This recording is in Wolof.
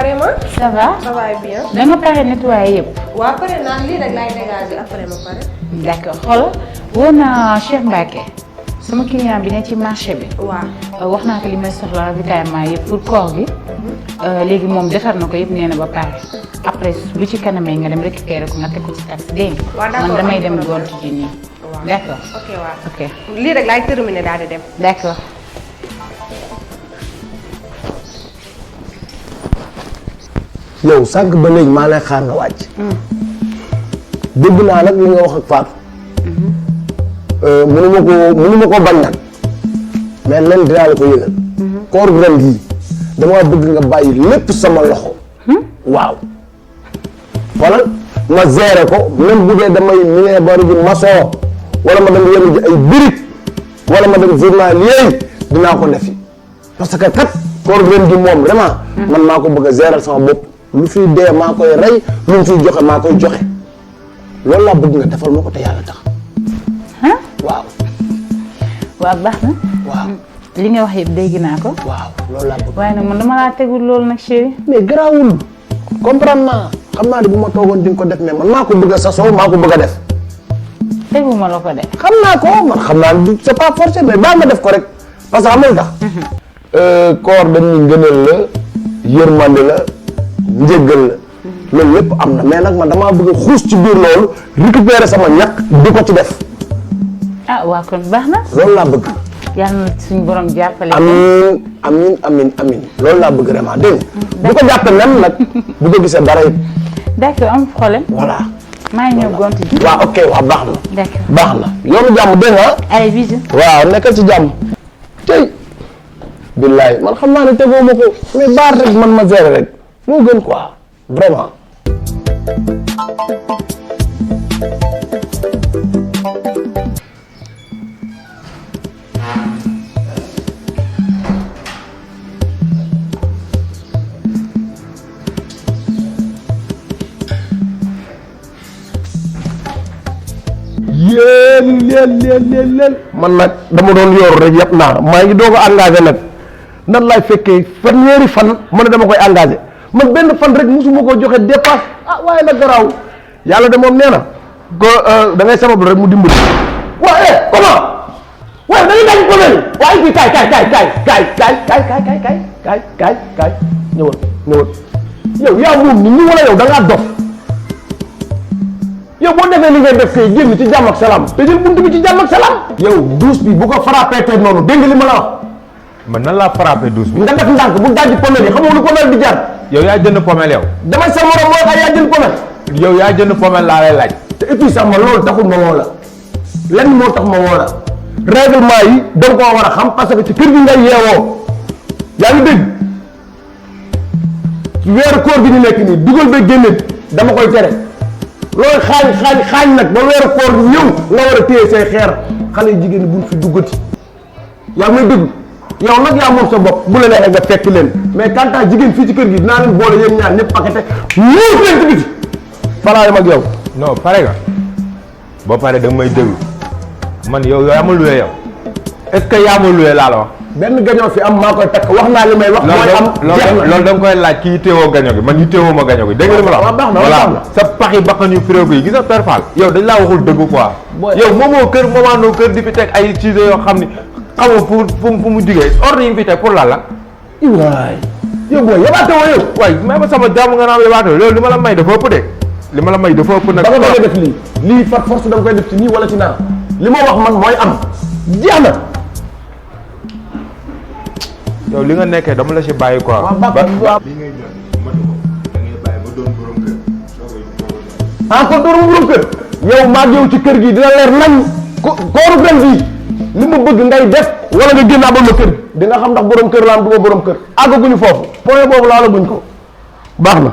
carrément. ça va. ça va bien. da nga pare nettoyer yëpp. waaw pare naa lii rek laay dégager après ma pare. d'accord xoolal woo naa Cheikh Mbacke sama client bi ne ci marché bi. waaw. wax naa ko li may soxla ravitaillement yëpp pour koor gi. léegi moom defar na ko yëpp nee na ba pare. après lu ci kanamee nga dem récupérer ko nga teg ko ci taxi dégg nga. waaw d'accord man damay dem gontu ji nii. waaw d'accord. ok waaw. ok lii rek laay terminer daal di dem. d'accord. yow sànq ba léegi maa lay xaar nga wàcc. dégg naa nag li nga wax ak Fatou. mënu ma ko bañ nag mais len dinaa la ko yëgal. koor ren gii dama bëgg nga bàyyi lépp sama loxo. waaw. wala ma gérer ko même bu dee damay minee bari ji maçon wala ma dem yenn ji ay birig wala ma dem journalier dinaa ko defi parce que kat koor ren gi moom vraiment. man maa ko bëgg a gérer sama bopp. lu fiy dee maa koy rey lu mu fiy joxe maa koy joxe loolu laa bëgg nga defal ma ko te yàlla tax. waaw. waaw baax na. waaw. li nga wax yëpp dégg naa ko. waaw loolu laa bëgg. waaye nag man dama laa tegul loolu nag chérie. mais garaawul comprendre naa xam naa ne bu ma toogoon di nga ko def mais man maa ko bëgg a sasoo maa ko bëgg a def. teguma la ko de. xam naa ko man xam naa ne c'est pas forcé mais baa ma def ko rek parce que xam nga tax. koor dañuy ngëneel la yërmande la. njëggal la loolu lépp am na mais nag man damaa bëgg a xuus ci biir loolu récupérer sama ñàkk di ko ci def. ah waa kon baax na. loolu laa bëgg. yàlla na suñu borom jàppale. amiin loolu laa bëgg vraiment dégg nga. bu ko jàppee même nag bu ko gisee dara it. d'accord am problème. voilà. maa ngi ñëw gont ji. waaw ok waaw baax na. d'accord baax na yoonu jàmm dégg nga. allez bisous. waaw nekkal ci jàmm. tey. billaay man xam naa ne tegoo ma ko mais baar rek man ma gérer rek. moo gën quoi vraiment. yéen man nag dama doon yor rek yëpp naa maa ngi doog a engagé nag nan laay fekkee fanweeri fan ma ne dama koy engagé. man benn fan rek musuma koo joxe dépasse waaye nag garaaw yàlla de moom nee na ko da ngay sabab rek mu dimbali. waaye comment waaye da ngay dañ ko mel waaye fii kaay ñëwal yow yaa moom nit ñi wala yow da ngaa dof yow boo defee li ngay def kay génn ci jàmm ak salaam te jël buntu bi ci jàmm ak salaam. yow douche bi bu ko frappé tey noonu dégg nga li ma la wax. man nan laa frappé douche bi. nga def ndànk bu dajji pommel yi xamoo lu pommel di jar. yow yaa jënd pommel yow. damay sa morom mooy ay yaa jënd pommel. yow yaa jënd pommel laa lay laaj. te et puis sax ma loolu taxul ma woo la lenn moo tax ma woo la règlement yi da nga koo war a xam parce que ci kër gi ngay yeewoo yaa ngi dégg weeru koor gi ñu nekk nii dugal ba génne dama koy tere loolu xaañ nag ba weeru koor gi ñëw nga war a téye say xeer xale yu jigéen buñ fi duggati yaa ngi may dégg yow nag yaa moom sa bopp bu la neexee nga fekk leen mais quant à jigéen fii ci kër gi dinaa leen boole yéen ñaar ñëpp paqueté muur leen ci biti balaa yam ak yow. non pare nga ba pare da nga may déglu man yow yaa ma luwee yow est-ce que yaa ma luwee laa la wax. benn gañoo fi am maa koy takk wax naa li may wax. mooy am jeex na loolu da nga koy laaj kii teewoo gaño gi man ñu teewoo ma gaño gi dégg nga li ma la wax. waaw baax na voilà baax na sa paxi bakkan yu firéeku yi gis nga Père Fall yow dañ laa waxul dëgg quoi. yow moomoo kër moomaanoo kër di fi teg ay ciseaux yoo xam ni xamoo fu mu jugee ordre yi nga fi teg pour lan la. waay yow booy yabaate woo yow. waay may ma sama jàmm nga naan yabaate loolu li ma la may dafa ëpp de li ma la may dafa ëpp nag. ba nga bëgg a def lii par force da nga koy def ci nii wala ci naa li ma wax man mooy am jeex na. yow li nga nekkee dama la si bàyyi quoi. waaw waaw li ngay jot matu ko da ngay bàyyi ba doon borom kër. kon doon borom kër. yow maa yow ci kër gi dina leer nañ kooru ren bii li ma bëgg ngay def wala nga génn abal ma kër di nga xam ndax borom kër laa am du ma borom kër àggaguñu foofu point boobu laa la guñ ko baax na.